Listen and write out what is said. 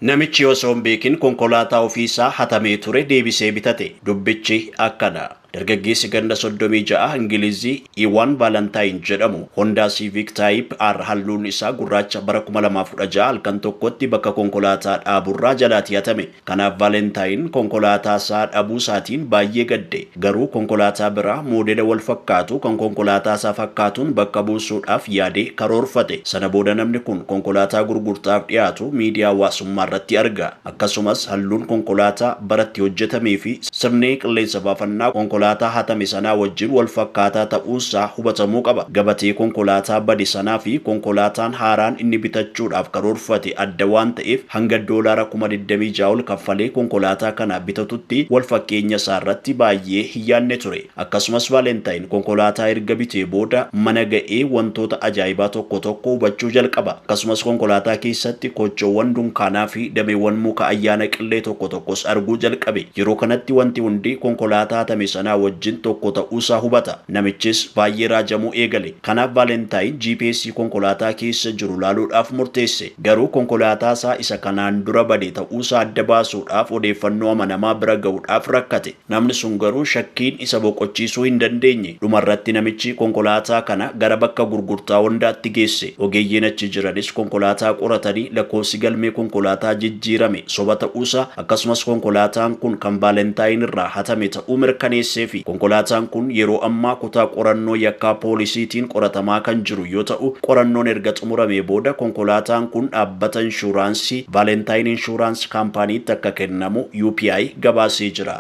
Namichi osoo hin beekin konkolaataa ofiisaa hatamee ture deebisee bitate. Dubbichi akkana. Dargaggeessi ganda 36 Ingilizii Iwaan Vaalantaayinn jedhamu Honda Civic Type R halluun isaa gurraacha bara 2016 halkan tokkotti bakka konkolaataa dhaaburraa jalaati hatame. Kanaaf Vaalentaayin konkolaataa isaa dhabuu isaatiin baay'ee gadde. Garuu konkolaataa biraa moodela wal fakkaatu kan konkolaataa isaa fakkaatuun bakka buusuudhaaf yaadee karoorfate. Sana booda namni kun konkolaataa gurgurtaaf dhiyaatu miidiyaa hawaasummaa irratti arga. Akkasumas halluun konkolaataa baratti hojjetamee fi sirni qilleensa baafannaa konkolaataa hatame sanaa wajjin wal fakkaataa ta'uunsaa hubatamuu qaba. Gabatee konkolaataa bade sanaa fi konkolaataan haaraan inni bitachuudhaaf karoorfate adda waan ta'eef hanga $26,000 ol kaffalee konkolaataa kana bitatutti wal fakkeenya isaa irratti baay'ee hin yaadne ture. Akkasumas Vaalentaayin konkolaataa erga bitee booda mana ga'ee wantoota ajaa'ibaa tokko tokko hubachuu jalqaba. Akkasumas konkolaataa keessatti kochoowwan dunkaanaa fi dameewwan muka ayyaana qillee tokko tokkos arguu jalqabe. Yeroo kanatti wanti hundi konkolaataa hatame sanaa wajjin tokko ta'uusaa hubata. Namichis baay'ee raajamuu eegale. Kanaaf Vaalentaayin GPS konkolaataa keessa jiru laaluudhaaf murteesse. Garuu konkolaataa isaa isa kanaan dura bade ta'uusaa adda baasuudhaaf odeeffannoo amanamaa bira ga'uudhaaf rakkate. Namni sun garuu shakkiin isa boqochiisuu hin dandeenye. Dhumarratti namichi konkolaataa kana gara bakka gurgurtaa Hondaatti geesse. Ogeeyyiin achi jiranis konkolaataa qoratanii lakkoofsi galmee konkolaataa jijjiirame soba ta'uusaa, akkasumas konkolaataan kun kan Vaalentaayin irraa hatame ta'uu mirkaneessee fi konkolaataan kun yeroo ammaa kutaa qorannoo yakkaa poolisiitiin qoratamaa kan jiru yoo ta'u, qorannoon erga xumuramee booda konkolaataan kun dhaabbata inshuraansii Vaalentaayin Inshuraans Kaampaaniitti akka kennamu UPI gabaasee jira.